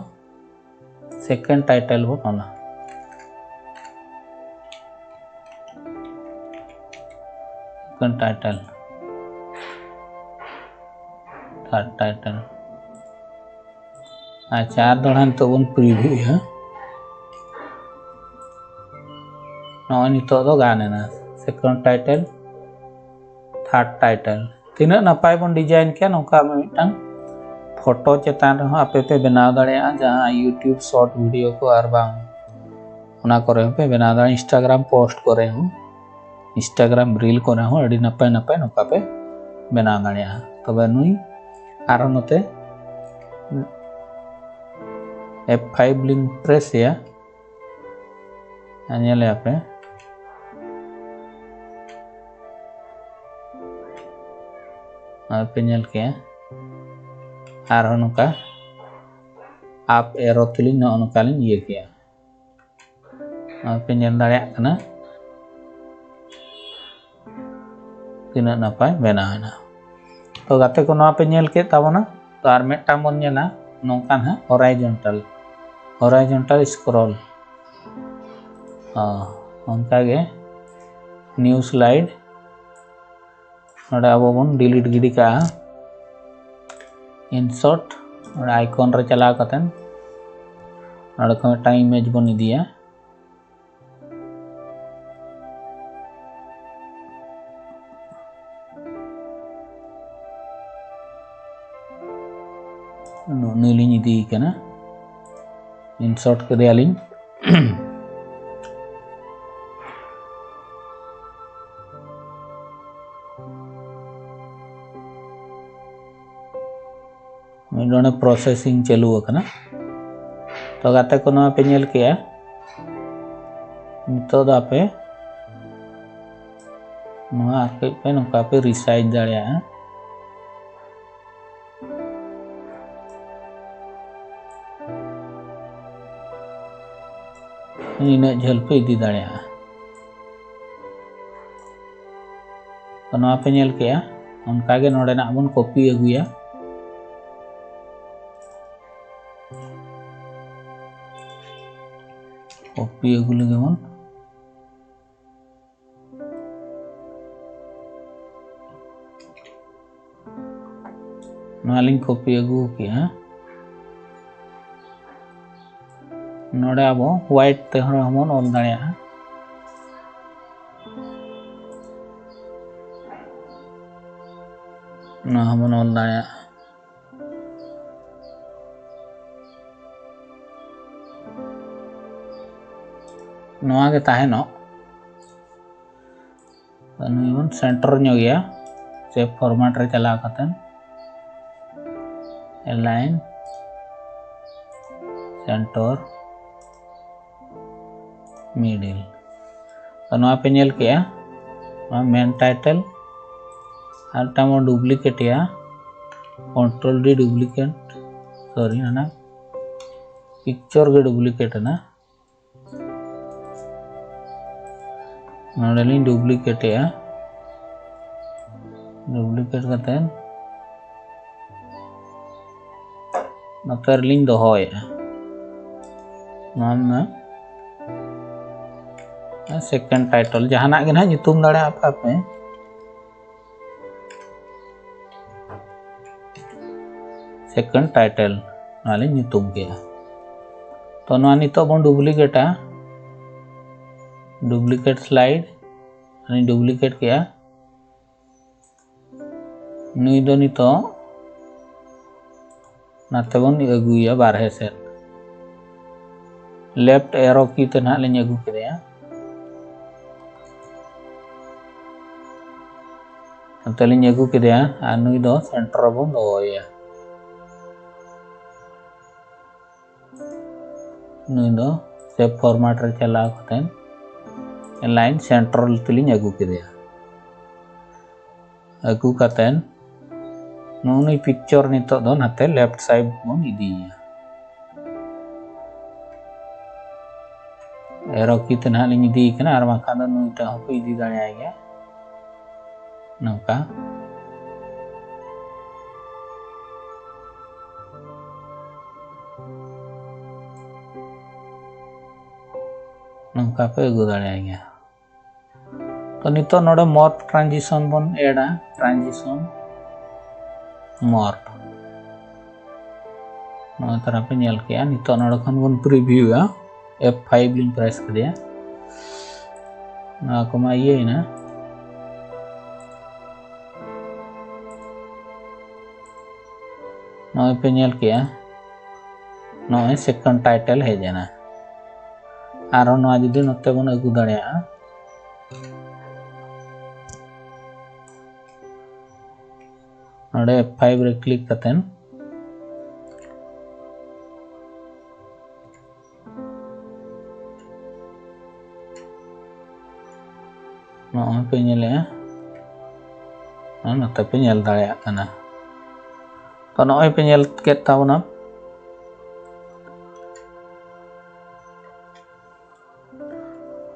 ᱥᱮᱠᱮᱱᱰ ᱴᱟᱭᱴᱮᱞ ᱵᱚᱱ ᱚᱞᱟ᱾ Second title, third title. ᱟᱪᱪᱷᱟ, ᱟᱨ ᱫᱚᱦᱲᱟ ᱱᱤᱛᱚᱜ ᱵᱚᱱ ᱯᱨᱤᱵᱷᱤᱭᱩᱭᱟ᱾ ᱱᱚᱜᱼᱚᱭ ᱱᱤᱛᱚᱜ ᱫᱚ ᱜᱟᱱ ᱮᱱᱟ, ᱥᱮᱠᱮᱱᱰ ᱴᱟᱭᱴᱮᱞ, ᱛᱷᱟᱨᱰ ᱴᱟᱭᱴᱮᱞ᱾ ᱛᱤᱱᱟᱹᱜ ᱱᱟᱯᱟᱭ ᱵᱚᱱ ᱰᱤᱡᱟᱭᱤᱱ ᱠᱮᱭᱟ, ᱱᱚᱝᱠᱟ ᱢᱤᱫᱴᱟᱝ ᱯᱷᱳᱴᱳ ᱪᱮᱛᱟᱱ ᱨᱮᱦᱚᱸ ᱟᱯᱮ ᱯᱮ ᱵᱮᱱᱟᱣ ᱫᱟᱲᱮᱭᱟᱜᱼᱟ, ᱡᱟᱦᱟᱸ YouTube ᱥᱚᱨᱴ ᱵᱷᱤᱰᱤᱭᱳ ᱠᱚ ᱟᱨ ᱵᱟᱝ ᱚᱱᱟ ᱠᱚᱨᱮ ᱦᱚᱸᱯᱮ ᱵᱮᱱᱟᱣ ᱫᱟᱲᱮᱭᱟᱜᱼᱟ᱾ Instagram post ᱠᱚᱨᱮ ᱦᱚᱸ, Instagram reel ᱠᱚᱨᱮ ᱦᱚᱸ ᱟᱹᱰᱤ ᱱᱟᱯᱟᱭ ᱱᱟᱯᱟᱭ ᱱᱚᱝᱠᱟ ᱯᱮ ᱵᱮᱱᱟᱣ ᱫᱟᱲᱮᱭᱟᱜᱼᱟ᱾ ᱛᱚᱵᱮ ᱱᱩᱭ ᱟᱨᱦᱚᱸ ᱱᱚᱛᱮ F five ᱞᱤᱧ press ᱮᱭᱟ, ᱟᱨ ᱧᱮᱞᱮᱭᱟ ᱯᱮ, ᱟᱨ ᱯᱮ ᱧᱮᱞ ᱠᱮᱜᱼᱟ, ᱟᱨᱦᱚᱸ ᱱᱚᱝᱠᱟ up arrow ᱛᱮᱞᱤᱧ ᱱᱚᱜᱼᱚ ᱱᱚᱝᱠᱟ ᱞᱤᱧ ᱤᱭᱟᱹ ᱠᱮᱜᱼᱟ᱾ ᱱᱚᱣᱟ ᱯᱮ ᱧᱮᱞ ᱫᱟᱲᱮᱭᱟᱜ ᱠᱟᱱᱟ ᱛᱤᱱᱟᱹᱜ ᱱᱟᱯᱟᱭ ᱵᱮᱱᱟᱣ ᱮᱱᱟ᱾ ᱛᱚ ᱜᱟᱛᱮ ᱠᱚ, ᱱᱚᱣᱟ ᱯᱮ ᱧᱮᱞ ᱠᱮᱫ ᱛᱟᱵᱚᱱᱟ᱾ ᱛᱚ ᱟᱨ ᱢᱤᱫᱴᱟᱝ ᱵᱚᱱ ᱧᱮᱞᱟ, ᱱᱚᱝᱠᱟᱱ ᱦᱟᱸᱜ horizontal, horizontal scroll᱾ ᱚᱱᱠᱟᱜᱮ new slide ᱱᱚᱰᱮ ᱟᱵᱚ ᱵᱚᱱ delete ᱜᱤᱰᱤ ᱠᱟᱜᱼᱟ᱾ Insert, ᱱᱚᱰᱮ icon ᱨᱮ ᱪᱟᱞᱟᱣ ᱠᱟᱛᱮᱱ ᱱᱚᱰᱮ ᱠᱷᱚᱱ ᱢᱤᱫᱴᱟᱝ image ᱵᱚᱱ ᱤᱫᱤᱭᱟ᱾ ᱱᱩᱭ ᱞᱤᱧ ᱤᱫᱤᱭᱮ ᱠᱟᱱᱟ, insert ᱠᱮᱫᱮᱭᱟᱞᱤᱧ᱾ ᱱᱚᱰᱮ processing ᱪᱟᱹᱞᱩ ᱟᱠᱟᱱᱟ᱾ ᱛᱚ ᱜᱟᱛᱮ ᱠᱚ, ᱱᱚᱣᱟ ᱯᱮ ᱧᱮᱞ ᱠᱮᱜᱼᱟ᱾ ᱱᱤᱛᱚᱜ ᱫᱚ ᱟᱯᱮ ᱱᱚᱣᱟ ᱟᱨ ᱠᱟᱹᱡ ᱯᱮ ᱱᱚᱝᱠᱟ ᱯᱮ resize ᱫᱟᱲᱮᱭᱟᱜᱼᱟ᱾ ᱱᱤᱱᱟᱹᱜ ᱡᱷᱟᱹᱞ ᱯᱮ ᱤᱫᱤ ᱫᱟᱲᱮᱭᱟᱜᱼᱟ᱾ ᱛᱚ ᱱᱚᱣᱟ ᱯᱮ ᱧᱮᱞ ᱠᱮᱜᱼᱟ, ᱚᱱᱠᱟᱜᱮ ᱱᱚᱰᱮᱱᱟᱜ ᱵᱚᱱ copy ᱟᱹᱜᱩᱭᱟ᱾ Copy ᱟᱹᱜᱩ ᱞᱮᱜᱮ ᱵᱚᱱ᱾ ᱱᱚᱣᱟ ᱞᱤᱧ copy ᱟᱹᱜᱩ ᱠᱮᱜᱼᱟ᱾ ᱱᱚᱰᱮ ᱟᱵᱚ white ᱛᱮᱦᱚᱸ ᱵᱚᱱ ᱚᱞ ᱫᱟᱲᱮᱭᱟᱜᱼᱟ᱾ ᱱᱚᱣᱟ ᱦᱚᱸᱵᱚᱱ ᱚᱞ ᱫᱟᱲᱮᱭᱟᱜᱼᱟ᱾ ᱱᱚᱣᱟ ᱜᱮ ᱛᱟᱦᱮᱱᱚᱜ᱾ ᱛᱚ ᱱᱩᱭ ᱵᱚᱱ ᱥᱮᱱᱴᱟᱨ ᱧᱚᱜᱮᱭᱟ᱾ ᱥᱮᱯ ᱯᱷᱚᱨᱢᱮᱴ ᱨᱮ ᱪᱟᱞᱟᱣ ᱠᱟᱛᱮ ᱟᱞᱟᱭᱤᱱ ᱥᱮᱱᱴᱟᱨ ᱢᱤᱰᱤᱞ᱾ ᱛᱚ ᱱᱚᱣᱟ ᱯᱮ ᱧᱮᱞ ᱠᱮᱜᱼᱟ, ᱱᱚᱣᱟ ᱢᱮᱱ ᱴᱟᱭᱴᱮᱞ᱾ ᱟᱨ ᱢᱤᱫᱴᱟᱝ ᱵᱚᱱ ᱰᱩᱯᱞᱤᱠᱮᱴ ᱮᱜᱼᱟ, ᱠᱚᱱᱴᱨᱳᱞ ᱰᱤ ᱰᱩᱯᱞᱤᱠᱮᱴ, ᱥᱚᱨᱤ, ᱚᱱᱟ ᱯᱤᱠᱪᱚᱨ ᱜᱮ ᱰᱩᱯᱞᱤᱠᱮᱴ ᱮᱱᱟ᱾ ᱱᱚᱰᱮ ᱞᱤᱧ ᱰᱩᱯᱞᱤᱠᱮᱴ ᱮᱜᱼᱟ᱾ ᱰᱩᱯᱞᱤᱠᱮᱴ ᱠᱟᱛᱮ ᱱᱚᱛᱮ ᱨᱮᱞᱤᱧ ᱫᱚᱦᱚᱭᱮᱜᱼᱟ᱾ ᱱᱚᱣᱟ ᱨᱮᱱᱟᱜ ᱥᱮᱠᱮᱱᱰ ᱴᱟᱭᱴᱮᱞ ᱡᱟᱦᱟᱱᱟᱜ ᱜᱮ ᱱᱟᱦᱟᱜ ᱧᱩᱛᱩᱢ ᱫᱟᱲᱮᱭᱟᱜᱼᱟ ᱯᱮ ᱟᱯᱮ᱾ ᱥᱮᱠᱮᱱᱰ ᱴᱟᱭᱴᱮᱞ ᱱᱚᱣᱟ ᱞᱤᱧ ᱧᱩᱛᱩᱢ ᱠᱮᱜᱼᱟ᱾ ᱛᱚ ᱱᱚᱣᱟ ᱱᱤᱛᱚᱜ ᱵᱚᱱ ᱰᱩᱯᱞᱤᱠᱮᱴᱟ᱾ ᱰᱩᱯᱞᱤᱠᱮᱴ ᱥᱞᱟᱭᱤᱰ ᱞᱤᱧ ᱰᱩᱯᱞᱤᱠᱮᱴ ᱠᱮᱜᱼᱟ᱾ ᱱᱩᱭ ᱫᱚ ᱱᱤᱛᱚᱜ ᱱᱟᱛᱮ ᱵᱚᱱ ᱟᱹᱜᱩᱭᱟ ᱵᱟᱨᱦᱮ ᱥᱮᱫ᱾ ᱞᱮᱯᱷᱴ ᱮᱨᱳ ᱠᱤ ᱛᱮ ᱱᱟᱦᱟᱜ ᱞᱤᱧ ᱟᱹᱜᱩ ᱠᱮᱫᱮᱭᱟ᱾ ᱱᱚᱛᱮ ᱞᱤᱧ ᱟᱹᱜᱩ ᱠᱮᱫᱮᱭᱟ ᱟᱨ ᱱᱩᱭ ᱫᱚ ᱥᱮᱱᱴᱟᱨ ᱨᱮᱵᱚᱱ ᱫᱚᱦᱚᱭᱮᱭᱟ᱾ ᱱᱩᱭ ᱫᱚ ᱥᱮᱯ ᱯᱷᱚᱨᱢᱮᱴ ᱨᱮ ᱪᱟᱞᱟᱣ ᱠᱟᱛᱮ ᱞᱟᱭᱤᱱ ᱥᱮᱱᱴᱟᱨ ᱛᱮᱞᱤᱧ ᱟᱹᱜᱩ ᱠᱮᱫᱮᱭᱟ᱾ ᱟᱹᱜᱩ ᱠᱟᱛᱮ ᱱᱩᱜᱼᱩ ᱱᱩᱭ ᱯᱤᱠᱪᱚᱨ ᱱᱤᱛᱚᱜ ᱫᱚ ᱱᱟᱛᱮ ᱞᱮᱯᱷᱴ ᱥᱟᱭᱤᱰ ᱵᱚᱱ ᱤᱫᱤᱭᱮᱭᱟ᱾ ᱮᱨᱳ ᱠᱤ ᱛᱮ ᱱᱟᱦᱟᱜ ᱞᱤᱧ ᱤᱫᱤᱭᱮ ᱠᱟᱱᱟ, ᱟᱨ ᱵᱟᱝᱠᱷᱟᱱ ᱫᱚ ᱱᱩᱭᱴᱟᱜ ᱦᱚᱸᱯᱮ ᱤᱫᱤ ᱫᱟᱲᱮᱭᱟᱭ ᱜᱮᱭᱟ᱾ ᱱᱚᱝᱠᱟ, ᱱᱚᱝᱠᱟ ᱯᱮ ᱟᱹᱜᱩ ᱫᱟᱲᱮᱭᱟᱭ ᱜᱮᱭᱟ᱾ ᱛᱚ ᱱᱤᱛᱚᱜ ᱱᱚᱰᱮ morph transition ᱵᱚᱱ ᱮᱰᱟ, transition morph᱾ ᱱᱚᱣᱟ ᱛᱟᱨᱟ ᱯᱮ ᱧᱮᱞ ᱠᱮᱜᱼᱟ᱾ ᱱᱤᱛᱚᱜ ᱱᱚᱰᱮ ᱠᱷᱚᱱ ᱵᱚᱱ ᱯᱨᱤᱵᱷᱤᱭᱩᱭᱟ, ᱮᱯᱷ ᱯᱷᱟᱭᱤᱵᱷ ᱞᱤᱧ ᱯᱨᱮᱥ ᱠᱮᱫᱮᱭᱟ᱾ ᱱᱚᱣᱟ ᱠᱚᱢᱟ ᱤᱭᱟᱹᱭᱮᱱᱟ᱾ ᱱᱚᱜᱼᱚᱭ ᱯᱮ ᱧᱮᱞ ᱠᱮᱜᱼᱟ, ᱱᱚᱜᱼᱚᱭ ᱥᱮᱠᱮᱱᱰ ᱴᱟᱭᱴᱮᱞ ᱦᱮᱡ ᱮᱱᱟ᱾ ᱟᱨᱦᱚᱸ ᱱᱚᱣᱟ ᱡᱩᱫᱤ ᱱᱚᱛᱮ ᱵᱚᱱ ᱟᱹᱜᱩ ᱫᱟᱲᱮᱭᱟᱜᱼᱟ, ᱱᱚᱰᱮ F five ᱨᱮ click ᱠᱟᱛᱮᱱ ᱱᱚᱜᱼᱚᱭ ᱯᱮ ᱧᱮᱞᱮᱜᱼᱟ, ᱟᱨ ᱱᱚᱛᱮ ᱯᱮ ᱧᱮᱞ ᱫᱟᱲᱮᱭᱟᱜ ᱠᱟᱱᱟ᱾ ᱛᱚ, ᱱᱚᱜᱼᱚᱭ ᱯᱮ ᱧᱮᱞ ᱠᱮᱫ ᱛᱟᱵᱚᱱᱟ᱾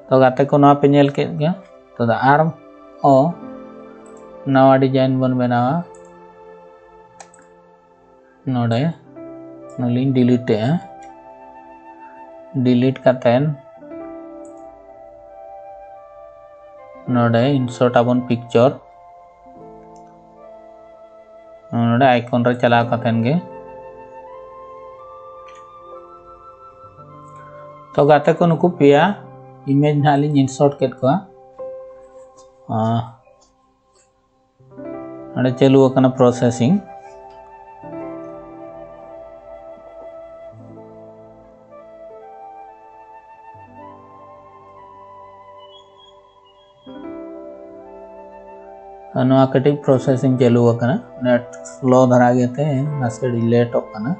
ᱛᱚ, ᱜᱟᱛᱮ ᱠᱚ, ᱱᱚᱣᱟ ᱯᱮ ᱧᱮᱞ ᱠᱮᱫ ᱜᱮᱭᱟ᱾ ᱛᱚ, ᱟᱨ ᱦᱚᱸ ᱱᱟᱣᱟ design ᱵᱚᱱ ᱵᱮᱱᱟᱣᱟ᱾ ᱱᱚᱰᱮ ᱱᱚᱣᱟᱞᱤᱧ delete ᱮᱜᱼᱟ᱾ Delete ᱠᱟᱛᱮᱱ ᱱᱚᱰᱮ insert ᱟᱵᱚᱱ picture᱾ ᱱᱚᱰᱮ icon ᱨᱮ ᱪᱟᱞᱟᱣ ᱠᱟᱛᱮᱱ ᱜᱮ᱾ ᱛᱚ, ᱜᱟᱛᱮ ᱠᱚ, ᱱᱩᱠᱩ ᱯᱮᱭᱟ image ᱱᱟᱦᱟᱜ ᱞᱤᱧ insert ᱠᱮᱫ ᱠᱚᱣᱟ᱾ ᱟᱸ, ᱱᱚᱰᱮ ᱪᱟᱹᱞᱩ ᱟᱠᱟᱱᱟ processing᱾ ᱟᱨ ᱱᱚᱣᱟ ᱠᱟᱹᱴᱤᱡ processing ᱪᱟᱹᱞᱩ ᱟᱠᱟᱱᱟ, net slow ᱫᱷᱟᱨᱟ ᱜᱮᱛᱮ ᱱᱟᱥᱮ ᱞᱮᱴᱚᱜ ᱠᱟᱱᱟ᱾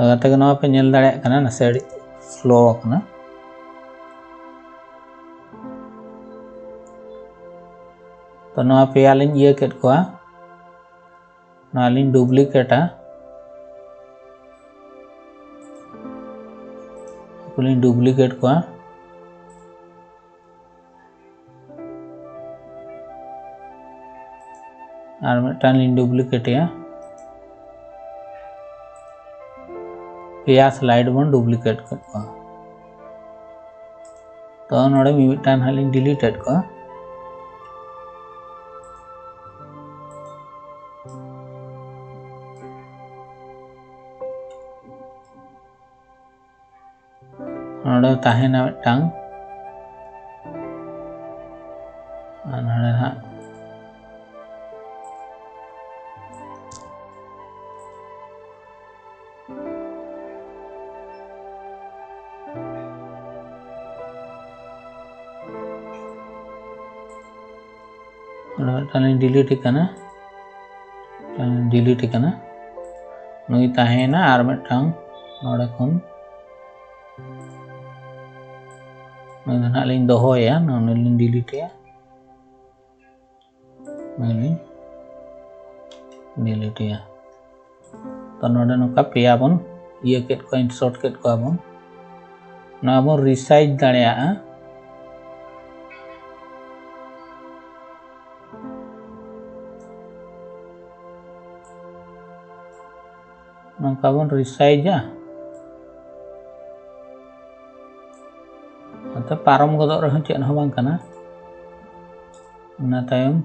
ᱜᱟᱛᱮ ᱠᱚ, ᱱᱚᱣᱟ ᱯᱮ ᱧᱮᱞ ᱫᱟᱲᱮᱭᱟᱜ ᱠᱟᱱᱟ, ᱱᱟᱥᱮ ᱟᱹᱰᱤ slow ᱟᱠᱟᱱᱟ᱾ ᱛᱚ, ᱱᱚᱣᱟ ᱯᱮᱭᱟ ᱞᱤᱧ ᱤᱭᱟᱹ ᱠᱮᱫ ᱠᱚᱣᱟ, ᱱᱚᱣᱟ ᱞᱤᱧ ᱰᱩᱯᱞᱤᱠᱮᱴᱟ, ᱱᱩᱠᱩ ᱞᱤᱧ ᱰᱩᱯᱞᱤᱠᱮᱴ ᱠᱚᱣᱟ᱾ ᱟᱨ ᱢᱤᱫᱴᱟᱝ ᱞᱤᱧ ᱰᱩᱯᱞᱤᱠᱮᱴᱮᱜᱼᱟ᱾ ᱯᱮᱭᱟ ᱥᱞᱟᱭᱤᱰ ᱵᱚᱱ ᱰᱩᱯᱞᱤᱠᱮᱴ ᱠᱮᱫ ᱠᱚᱣᱟ᱾ ᱛᱚ, ᱱᱚᱰᱮ ᱢᱤᱢᱤᱫᱴᱟᱝ ᱦᱟᱸᱜ ᱞᱤᱧ ᱰᱤᱞᱤᱴ ᱮᱫ ᱠᱚᱣᱟ᱾ ᱱᱚᱰᱮ ᱛᱟᱦᱮᱱᱟ ᱢᱤᱫᱴᱟᱝ, ᱟᱨ ᱱᱚᱰᱮ ᱦᱟᱸᱜ ᱚᱱᱟ ᱢᱤᱫᱴᱟᱝ ᱞᱤᱧ ᱰᱤᱞᱤᱴ ᱮ ᱠᱟᱱᱟ, ᱢᱤᱫᱴᱟᱝ ᱞᱤᱧ ᱰᱤᱞᱤᱴ ᱮ ᱠᱟᱱᱟ᱾ ᱱᱩᱭ ᱛᱟᱦᱮᱸᱭᱮᱱᱟ ᱟᱨ ᱢᱤᱫᱴᱟᱝ ᱱᱚᱰᱮ ᱠᱷᱚᱱ, ᱱᱩᱭ ᱫᱚ ᱱᱟᱦᱟᱜ ᱞᱤᱧ ᱫᱚᱦᱚᱭᱟ, ᱱᱩᱭ ᱞᱤᱧ ᱰᱤᱞᱤᱴ ᱮᱭᱟ, ᱱᱩᱭ ᱞᱤᱧ ᱰᱤᱞᱤᱴ ᱮᱭᱟ᱾ ᱛᱚ ᱱᱚᱰᱮ ᱱᱚᱝᱠᱟ ᱯᱮᱭᱟ ᱵᱚᱱ ᱤᱭᱟᱹ ᱠᱮᱫ ᱠᱚᱣᱟ, ᱤᱱᱥᱚᱨᱴ ᱠᱮᱫ ᱠᱚᱣᱟ ᱵᱚᱱ᱾ ᱱᱚᱣᱟ ᱵᱚᱱ ᱨᱤᱥᱟᱭᱤᱡᱽ ᱫᱟᱲᱮᱭᱟᱜᱼᱟ᱾ ᱱᱚᱝᱠᱟ ᱵᱚᱱ ᱨᱤᱥᱟᱭᱤᱡᱟ᱾ ᱱᱚᱛᱮ ᱯᱟᱨᱚᱢ ᱜᱚᱫᱚᱜ ᱨᱮᱦᱚᱸ ᱪᱮᱫ ᱦᱚᱸ ᱵᱟᱝ ᱠᱟᱱᱟ᱾ ᱚᱱᱟ ᱛᱟᱭᱚᱢ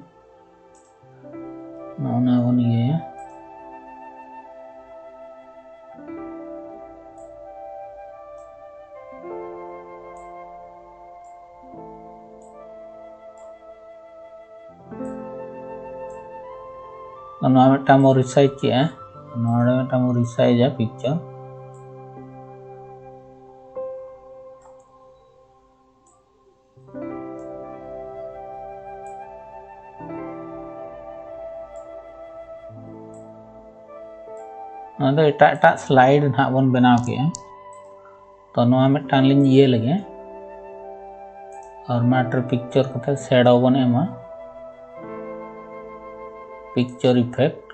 ᱱᱚᱜᱼᱚ ᱱᱚᱣᱟ ᱵᱚᱱ ᱤᱭᱟᱹᱭᱟ᱾ ᱱᱚᱣᱟ ᱢᱤᱫᱴᱟᱝ ᱵᱚᱱ ᱨᱤᱥᱟᱭᱤᱡᱽ ᱠᱮᱜᱼᱟ, ᱱᱚᱰᱮ ᱢᱤᱫᱴᱟᱝ ᱵᱚᱱ ᱨᱤᱥᱟᱭᱤᱡᱟ ᱯᱤᱠᱪᱟᱨ᱾ ᱱᱚᱣᱟ ᱫᱚ ᱮᱴᱟᱜ ᱮᱴᱟᱜ ᱥᱞᱟᱭᱤᱰ ᱱᱟᱦᱟᱜ ᱵᱚᱱ ᱵᱮᱱᱟᱣ ᱠᱮᱜᱼᱟ᱾ ᱛᱚ ᱱᱚᱣᱟ ᱢᱤᱫᱴᱟᱝ ᱞᱤᱧ ᱤᱭᱟᱹ ᱞᱮᱜᱮ, ᱯᱷᱚᱨᱢᱮᱴ ᱨᱮ ᱯᱤᱠᱪᱟᱨ ᱠᱟᱛᱮ ᱥᱮᱰᱳ ᱵᱚᱱ ᱮᱢᱟ, ᱯᱤᱠᱪᱟᱨ ᱤᱯᱷᱮᱠᱴ᱾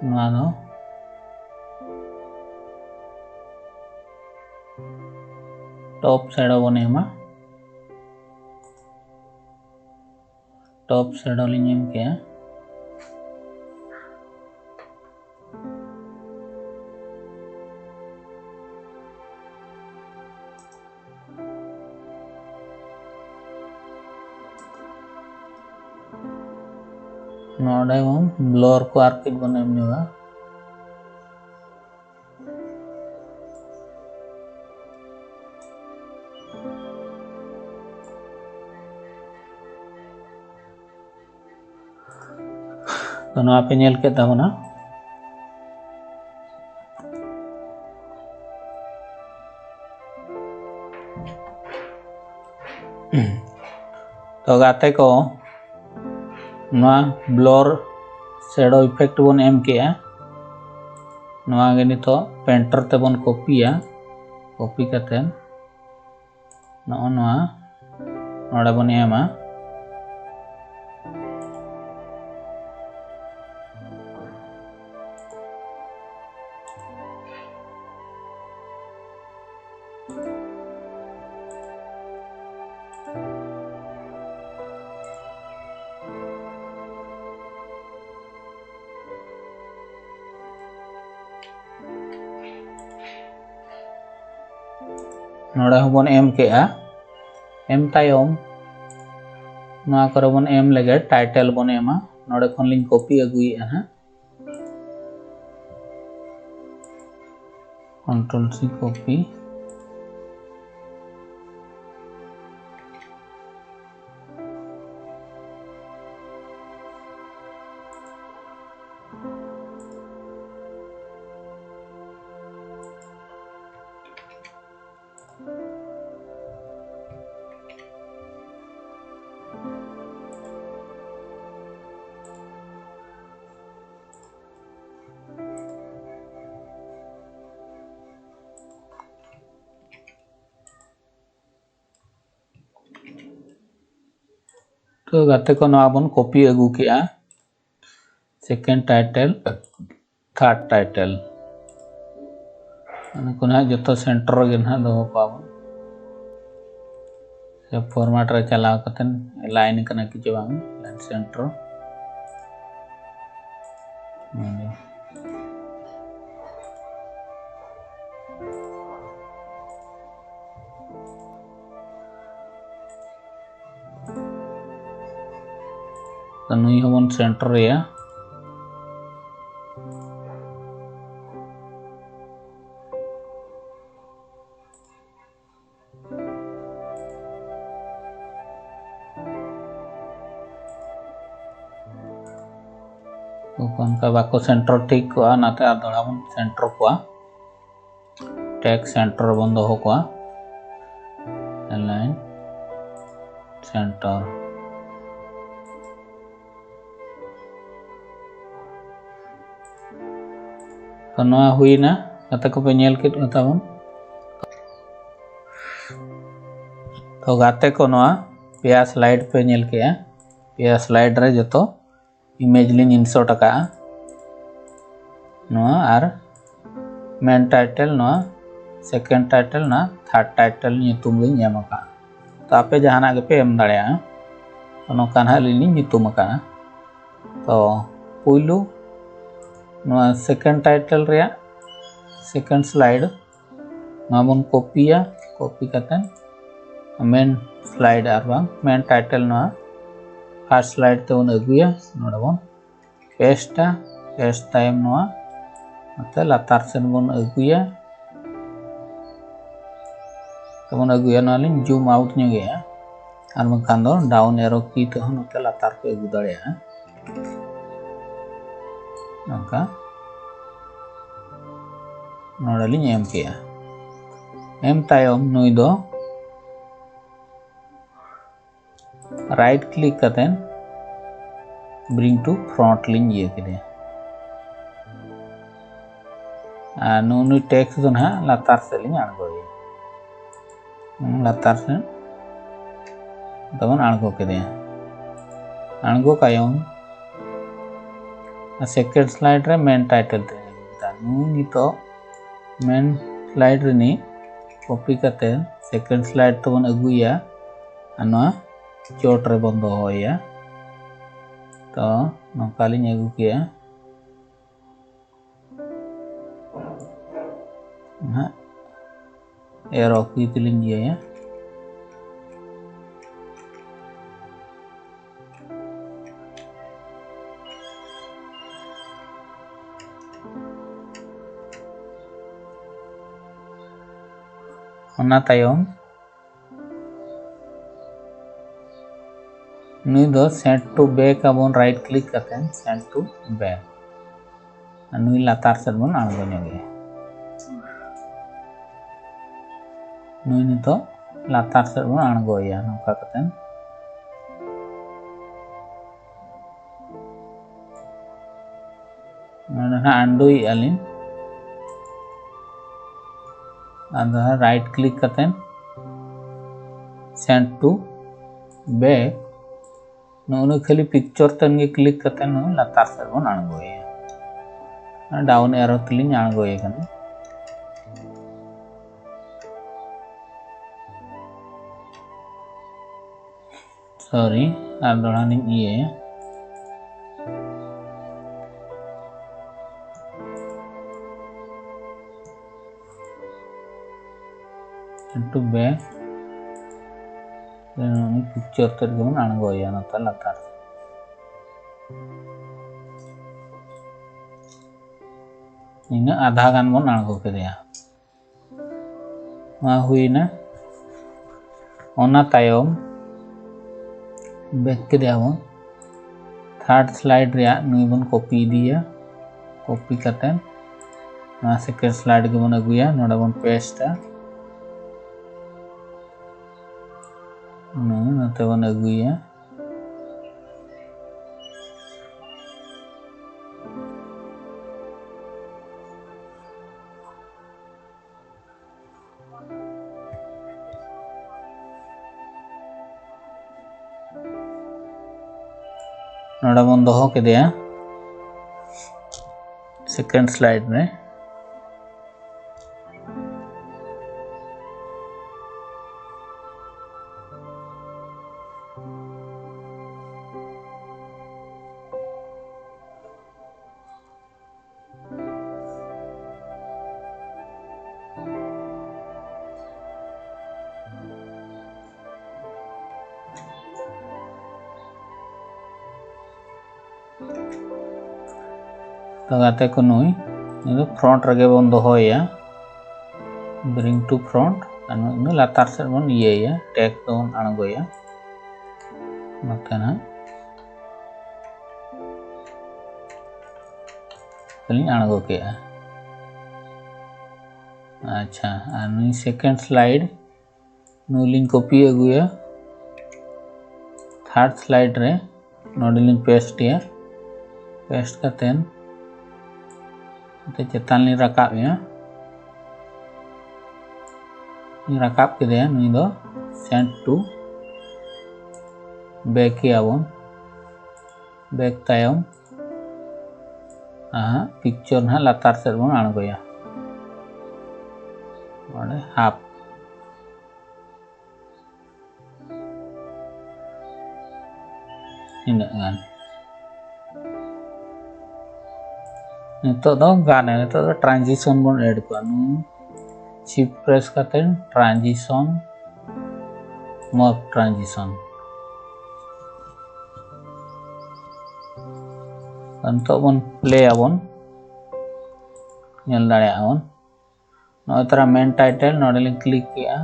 ᱱᱚᱣᱟ ᱫᱚ ᱴᱚᱯ ᱥᱮᱰᱳ ᱵᱚᱱ ᱮᱢᱟ, ᱴᱚᱯ ᱥᱮᱰᱳ ᱞᱤᱧ ᱮᱢ ᱠᱮᱜᱼᱟ᱾ ᱱᱚᱰᱮ ᱵᱚᱱ ᱵᱞᱚᱨ ᱠᱚ ᱟᱨ ᱠᱟᱹᱡ ᱵᱚᱱ ᱮᱢ ᱧᱚᱜᱟ᱾ ᱱᱚᱣᱟ ᱯᱮ ᱧᱮᱞ ᱠᱮᱫ ᱛᱟᱵᱚᱱᱟ᱾ ᱛᱚ ᱜᱟᱛᱮ ᱠᱚ, ᱱᱚᱣᱟ blur shadow effect ᱵᱚᱱ ᱮᱢ ᱠᱮᱜᱼᱟ᱾ ᱱᱚᱣᱟ ᱜᱮ ᱱᱤᱛᱚᱜ painter ᱛᱮᱵᱚᱱ ᱠᱚᱯᱤᱭᱟ᱾ ᱠᱚᱯᱤ ᱠᱟᱛᱮ ᱱᱚᱜᱼᱚ ᱱᱚᱣᱟ ᱱᱚᱰᱮ ᱵᱚᱱ ᱮᱢᱟ᱾ ᱱᱚᱰᱮ ᱦᱚᱸᱵᱚᱱ ᱮᱢ ᱠᱮᱜᱼᱟ᱾ ᱮᱢ ᱛᱟᱭᱚᱢ ᱱᱚᱣᱟ ᱠᱚᱨᱮ ᱵᱚᱱ ᱮᱢ ᱞᱮᱜᱮ, title ᱵᱚᱱ ᱮᱢᱟ᱾ ᱱᱚᱰᱮ ᱠᱷᱚᱱ ᱞᱤᱧ ᱠᱚᱯᱤ ᱟᱹᱜᱩᱭᱮᱜᱼᱟ ᱦᱟᱸᱜ᱾ Control C, copy᱾ ᱛᱚ ᱜᱟᱛᱮ ᱠᱚ, ᱱᱚᱣᱟ ᱵᱚᱱ ᱠᱚᱯᱤ ᱟᱹᱜᱩ ᱠᱮᱜᱼᱟ᱾ Second title, third title, ᱱᱩᱠᱩ ᱱᱟᱦᱟᱜ ᱡᱚᱛᱚ center ᱨᱮᱜᱮ ᱱᱟᱦᱟᱜ ᱫᱚᱦᱚ ᱠᱚᱣᱟ ᱵᱚᱱ᱾ ᱥᱮ format ᱨᱮ ᱪᱟᱞᱟᱣ ᱠᱟᱛᱮ ᱟᱞᱟᱭᱤᱱ ᱠᱟᱱᱟ ᱠᱤ ᱪᱮ ᱵᱟᱝ, ᱟᱞᱟᱭᱤᱱ center᱾ ᱛᱚ ᱱᱩᱭ ᱦᱚᱸᱵᱚᱱ center ᱮᱭᱟ᱾ ᱚᱱᱠᱟ ᱵᱟᱠᱚ ᱥᱮᱱᱴᱟᱨ ᱴᱷᱤᱠ ᱠᱚᱜᱼᱟ, ᱚᱱᱟᱛᱮ ᱟᱨ ᱫᱚᱦᱲᱟ ᱵᱚᱱ ᱥᱮᱱᱴᱟᱨ ᱠᱚᱣᱟ᱾ ᱴᱮᱠᱥᱴ ᱥᱮᱱᱴᱟᱨ ᱨᱮᱵᱚᱱ ᱫᱚᱦᱚ ᱠᱚᱣᱟ, ᱟᱞᱟᱭᱤᱱ ᱥᱮᱱᱴᱟᱨ᱾ ᱛᱚ, ᱱᱚᱣᱟ ᱦᱩᱭᱱᱟ, ᱜᱟᱛᱮ ᱠᱚᱯᱮ ᱧᱮᱞ ᱠᱮᱫ ᱜᱮ ᱛᱟᱵᱚᱱ᱾ ᱛᱚ, ᱜᱟᱛᱮ ᱠᱚ, ᱱᱚᱣᱟ ᱯᱮᱭᱟ ᱥᱞᱟᱭᱤᱰ ᱯᱮ ᱧᱮᱞ ᱠᱮᱜᱼᱟ᱾ ᱯᱮᱭᱟ ᱥᱞᱟᱭᱤᱰ ᱨᱮ ᱡᱚᱛᱚ ᱤᱢᱮᱡᱽ ᱞᱤᱧ ᱤᱱᱥᱚᱨᱴ ᱟᱠᱟᱫᱼᱟ᱾ ᱱᱚᱣᱟ ᱟᱨ ᱢᱮᱱ ᱴᱟᱭᱴᱮᱞ, ᱱᱚᱣᱟ ᱥᱮᱠᱮᱱᱰ ᱴᱟᱭᱴᱮᱞ, ᱱᱚᱣᱟ ᱛᱷᱟᱨᱰ ᱴᱟᱭᱴᱮᱞ ᱧᱩᱛᱩᱢ ᱞᱤᱧ ᱮᱢ ᱟᱠᱟᱫᱼᱟ᱾ ᱛᱚ, ᱟᱯᱮ ᱡᱟᱦᱟᱱᱟᱜ ᱜᱮᱯᱮ ᱮᱢ ᱫᱟᱲᱮᱭᱟᱜᱼᱟ᱾ ᱛᱚ, ᱱᱚᱝᱠᱟ ᱱᱟᱦᱟᱜ ᱟᱹᱞᱤᱧ ᱞᱤᱧ ᱧᱩᱛᱩᱢ ᱟᱠᱟᱫᱼᱟ᱾ ᱛᱚ, ᱯᱩᱭᱞᱩ ᱱᱚᱣᱟ ᱥᱮᱠᱮᱱᱰ ᱴᱟᱭᱴᱮᱞ ᱨᱮᱭᱟᱜ ᱥᱮᱠᱮᱱᱰ ᱥᱞᱟᱭᱤᱰ ᱱᱚᱣᱟ ᱵᱚᱱ ᱠᱚᱯᱤᱭᱟ᱾ ᱠᱚᱯᱤ ᱠᱟᱛᱮ ᱢᱮᱱ ᱥᱞᱟᱭᱤᱰ ᱟᱨ ᱵᱟᱝ ᱢᱮᱱ ᱴᱟᱭᱴᱮᱞ ᱱᱚᱣᱟ ᱯᱷᱟᱨᱥᱴ ᱥᱞᱟᱭᱤᱰ ᱛᱮᱵᱚᱱ ᱟᱹᱜᱩᱭᱟ᱾ ᱱᱚᱰᱮ ᱵᱚᱱ ᱯᱮᱥᱴᱟ᱾ ᱯᱮᱥᱴ ᱛᱟᱭᱚᱢ ᱱᱚᱣᱟ ᱱᱚᱛᱮ ᱞᱟᱛᱟᱨ ᱥᱮᱫ ᱵᱚᱱ ᱟᱹᱜᱩᱭᱟ᱾ ᱛᱮᱵᱚᱱ ᱟᱹᱜᱩᱭᱟ, ᱱᱚᱣᱟ ᱞᱤᱧ ᱡᱩᱢ ᱟᱣᱩᱴ ᱧᱚᱜᱮᱜᱼᱟ, ᱟᱨ ᱵᱟᱝᱠᱷᱟᱱ ᱫᱚ ᱰᱟᱣᱩᱱ ᱮᱨᱳ ᱠᱤ ᱛᱮᱦᱚᱸ ᱱᱚᱛᱮ ᱞᱟᱛᱟᱨ ᱯᱮ ᱟᱹᱜᱩ ᱫᱟᱲᱮᱭᱟᱜᱼᱟ᱾ ᱱᱚᱝᱠᱟ ᱱᱚᱰᱮ ᱞᱤᱧ ᱮᱢ ᱠᱮᱜᱼᱟ᱾ ᱮᱢ ᱛᱟᱭᱚᱢ ᱱᱩᱭ ᱫᱚ ᱨᱟᱭᱤᱴ ᱠᱞᱤᱠ ᱠᱟᱛᱮ ᱵᱨᱤᱝ ᱴᱩ ᱯᱷᱨᱚᱱᱴ ᱞᱤᱧ ᱤᱭᱟᱹ ᱠᱮᱫᱮᱭᱟ᱾ ᱟᱨ ᱱᱩᱜᱼᱩ ᱱᱩᱭ ᱴᱮᱠᱥᱴ ᱫᱚ ᱱᱟᱦᱟᱜ ᱞᱟᱛᱟᱨ ᱥᱮᱫ ᱞᱤᱧ ᱟᱬᱜᱚᱭᱟ᱾ ᱦᱩᱸ, ᱞᱟᱛᱟᱨ ᱥᱮᱫ ᱛᱮᱵᱚᱱ ᱟᱬᱜᱚ ᱠᱮᱫᱮᱭᱟ᱾ ᱟᱬᱜᱚ ᱛᱟᱭᱚᱢ ᱥᱮᱠᱮᱱᱰ ᱥᱞᱟᱭᱤᱰ ᱨᱮ ᱢᱮᱱ ᱴᱟᱭᱴᱮᱞ ᱛᱮ ᱱᱩᱭ ᱱᱤᱛᱚᱜ ᱢᱮᱱ ᱥᱞᱟᱭᱤᱰ ᱨᱤᱱᱤᱡ ᱠᱚᱯᱤ ᱠᱟᱛᱮ ᱥᱮᱠᱮᱱᱰ ᱥᱞᱟᱭᱤᱰ ᱛᱮᱵᱚᱱ ᱟᱹᱜᱩᱭᱟ ᱟᱨ ᱱᱚᱣᱟ ᱪᱚᱴ ᱨᱮᱵᱚᱱ ᱫᱚᱦᱚᱭᱟ᱾ ᱛᱚ, ᱱᱚᱝᱠᱟ ᱞᱤᱧ ᱟᱹᱜᱩ ᱠᱮᱜᱼᱟ᱾ ᱱᱟᱦᱟᱜ ᱮᱨᱳ ᱠᱤ ᱛᱮᱞᱤᱧ ᱤᱭᱟᱹᱭᱟ᱾ ᱚᱱᱟ ᱛᱟᱭᱚᱢ ᱱᱩᱭ ᱫᱚ send to back ᱟᱵᱚᱱ, right click ᱠᱟᱛᱮ send to back᱾ ᱟᱨ ᱱᱩᱭ ᱞᱟᱛᱟᱨ ᱥᱮᱫ ᱵᱚᱱ ᱟᱬᱜᱚ ᱧᱚᱜᱮᱭᱟ᱾ ᱱᱩᱭ ᱱᱤᱛᱚᱜ ᱞᱟᱛᱟᱨ ᱥᱮᱫ ᱵᱚᱱ ᱟᱬᱜᱚᱭᱮᱭᱟ ᱱᱚᱝᱠᱟ ᱠᱟᱛᱮ᱾ ᱱᱚᱰᱮ ᱱᱟᱦᱟᱜ undo ᱮᱜᱼᱟ ᱞᱤᱧ᱾ ᱟᱫᱚ right click ᱠᱟᱛᱮ send to back, ᱱᱚᱜᱼᱚ ᱱᱩᱭ ᱠᱷᱟᱹᱞᱤ picture ᱛᱮᱫ ᱜᱮ click ᱠᱟᱛᱮ ᱱᱩᱭ ᱞᱟᱛᱟᱨ ᱥᱮᱫ ᱵᱚᱱ ᱟᱬᱜᱚᱭᱮᱭᱟ᱾ Down arrow ᱛᱮᱞᱤᱧ ᱟᱬᱜᱚᱭᱮ ᱠᱟᱱᱟ᱾ Sorry, ᱟᱨ ᱫᱚᱦᱲᱟ ᱞᱤᱧ ᱤᱭᱟᱹᱭᱟ᱾ Send to back, ᱩᱱᱤ picture ᱛᱮᱫ ᱜᱮᱵᱚᱱ ᱟᱬᱜᱚᱭᱟ ᱱᱚᱛᱮ ᱞᱟᱛᱟᱨ᱾ ᱤᱱᱟᱹ ᱟᱫᱷᱟ ᱜᱟᱱ ᱵᱚᱱ ᱟᱬᱜᱚ ᱠᱮᱫᱮᱭᱟ᱾ ᱱᱚᱣᱟ ᱦᱩᱭᱱᱟ᱾ ᱚᱱᱟ ᱛᱟᱭᱚᱢ back ᱠᱮᱫᱮᱭᱟ ᱵᱚᱱ᱾ Third slide ᱨᱮᱭᱟᱜ ᱱᱩᱭ ᱵᱚᱱ copy ᱤᱫᱤᱭᱟ᱾ Copy ᱠᱟᱛᱮ ᱱᱚᱣᱟ second slide ᱜᱮᱵᱚᱱ ᱟᱹᱜᱩᱭᱟ, ᱱᱚᱰᱮ ᱵᱚᱱ pasteᱟ᱾ ᱱᱩᱭ ᱱᱚᱛᱮ ᱵᱚᱱ ᱟᱹᱜᱩᱭᱟ᱾ ᱱᱚᱰᱮ ᱵᱚᱱ ᱫᱚᱦᱚ ᱠᱮᱫᱮᱭᱟ second slide ᱨᱮ᱾ ᱛᱚ ᱜᱟᱛᱮ ᱠᱚ, ᱱᱩᱭ, ᱱᱩᱭ ᱫᱚ front ᱨᱮᱜᱮ ᱵᱚᱱ ᱫᱚᱦᱚᱭᱮᱭᱟ, bring to front, ᱟᱨ ᱱᱩᱭ ᱫᱚ ᱞᱟᱛᱟᱨ ᱥᱮᱫ ᱵᱚᱱ ᱤᱭᱟᱹᱭᱟ, text ᱫᱚᱵᱚᱱ ᱟᱬᱜᱚᱭᱟ᱾ ᱱᱚᱛᱮ ᱱᱟᱦᱟᱜ ᱞᱤᱧ ᱟᱬᱜᱚ ᱠᱮᱜᱼᱟ᱾ ᱟᱪᱪᱷᱟ, ᱟᱨ ᱱᱩᱭ second slide ᱱᱩᱭ ᱞᱤᱧ copy ᱟᱹᱜᱩᱭᱟ᱾ Third slide ᱨᱮ ᱱᱚᱰᱮ ᱞᱤᱧ paste ᱮᱭᱟ᱾ Paste ᱠᱟᱛᱮᱱ ᱱᱚᱛᱮ ᱪᱮᱛᱟᱱ ᱞᱤᱧ ᱨᱟᱠᱟᱵ ᱮᱭᱟ᱾ ᱞᱤᱧ ᱨᱟᱠᱟᱵ ᱠᱮᱫᱮᱭᱟ, ᱱᱩᱭ ᱫᱚ send to back ᱮᱭᱟ ᱵᱚᱱ᱾ Back ᱛᱟᱭᱚᱢ ᱟᱦᱟᱜ picture ᱱᱟᱦᱟᱜ ᱞᱟᱛᱟᱨ ᱥᱮᱫ ᱵᱚᱱ ᱟᱬᱜᱚᱭᱟ᱾ ᱱᱚᱰᱮ half᱾ ᱤᱱᱟᱹᱜ ᱜᱟᱱ᱾ ᱱᱤᱛᱚᱜ ᱫᱚ ᱜᱟᱱ ᱮᱱᱟ᱾ ᱱᱤᱛᱚᱜ ᱫᱚ transition ᱵᱚᱱ add ᱠᱚᱣᱟ᱾ ᱱᱩᱭ shift press ᱠᱟᱛᱮ transition, morph transition᱾ ᱱᱤᱛᱚᱜ ᱵᱚᱱ play ᱟᱵᱚᱱ, ᱧᱮᱞ ᱫᱟᱲᱮᱭᱟᱜᱼᱟ ᱵᱚᱱ᱾ ᱱᱚᱜᱼᱚᱭ ᱛᱟᱨᱟ main title, ᱱᱚᱰᱮ ᱞᱤᱧ click ᱠᱮᱜᱼᱟ,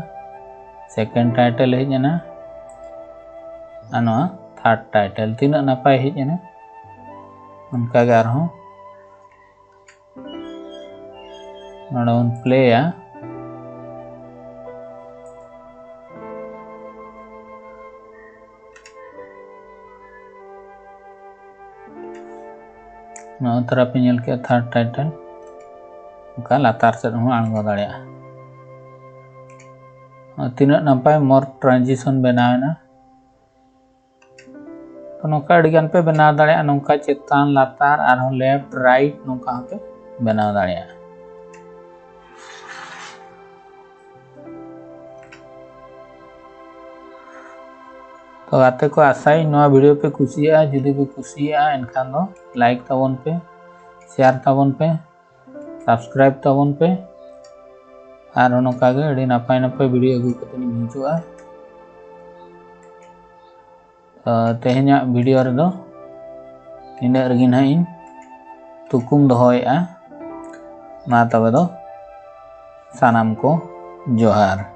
second title ᱦᱮᱡ ᱮᱱᱟ, ᱟᱨ ᱱᱚᱣᱟ third title᱾ ᱛᱤᱱᱟᱹᱜ ᱱᱟᱯᱟᱭ ᱦᱮᱡ ᱮᱱᱟ᱾ ᱚᱱᱠᱟᱜᱮ ᱟᱨᱦᱚᱸ ᱱᱚᱰᱮ ᱵᱚᱱ ᱯᱞᱮᱭᱟ᱾ ᱱᱚᱜᱼᱚᱭ ᱛᱟᱨᱟ ᱯᱮ ᱧᱮᱞ ᱠᱮᱜᱼᱟ third title, ᱚᱱᱠᱟ ᱞᱟᱛᱟᱨ ᱥᱮᱫ ᱦᱚᱸ ᱟᱬᱜᱚ ᱫᱟᱲᱮᱭᱟᱜᱼᱟ᱾ ᱛᱤᱱᱟᱹᱜ ᱱᱟᱯᱟᱭ morph transition ᱵᱮᱱᱟᱣ ᱮᱱᱟ᱾ ᱛᱚ ᱱᱚᱝᱠᱟ ᱟᱹᱰᱤ ᱜᱟᱱ ᱯᱮ ᱵᱮᱱᱟᱣ ᱫᱟᱲᱮᱭᱟᱜᱼᱟ, ᱱᱚᱝᱠᱟ ᱪᱮᱛᱟᱱ ᱞᱟᱛᱟᱨ ᱟᱨᱦᱚᱸ left right ᱱᱚᱝᱠᱟ ᱦᱚᱸᱯᱮ ᱵᱮᱱᱟᱣ ᱫᱟᱲᱮᱭᱟᱜᱼᱟ᱾ ᱛᱚ ᱜᱟᱛᱮ ᱠᱚ, ᱟᱥᱟᱭᱟᱹᱧ ᱱᱚᱣᱟ video ᱯᱮ ᱠᱩᱥᱤᱭᱟᱜᱼᱟ᱾ ᱡᱩᱫᱤ ᱯᱮ ᱠᱩᱥᱤᱭᱟᱜᱼᱟ ᱮᱱᱠᱷᱟᱱ ᱫᱚ like ᱛᱟᱵᱚᱱ ᱯᱮ, share ᱛᱟᱵᱚᱱ ᱯᱮ, subscribe ᱛᱟᱵᱚᱱ ᱯᱮ᱾ ᱟᱨ ᱱᱚᱝᱠᱟ ᱜᱮ ᱟᱹᱰᱤ ᱱᱟᱯᱟᱭ ᱱᱟᱯᱟᱭ video ᱟᱹᱜᱩ ᱠᱟᱛᱮ ᱤᱧ ᱦᱤᱡᱩᱜᱼᱟ᱾ ᱛᱚ ᱛᱮᱦᱮᱧᱟᱜ video ᱨᱮᱫᱚ ᱱᱤᱱᱟᱹᱜ ᱨᱮᱜᱮ ᱱᱟᱦᱟᱜ ᱤᱧ ᱛᱩᱠᱩᱢ ᱫᱚᱦᱚᱭᱮᱫᱼᱟ᱾ ᱢᱟ ᱛᱚᱵᱮ ᱫᱚ ᱥᱟᱱᱟᱢ ᱠᱚ ᱡᱚᱦᱟᱨ᱾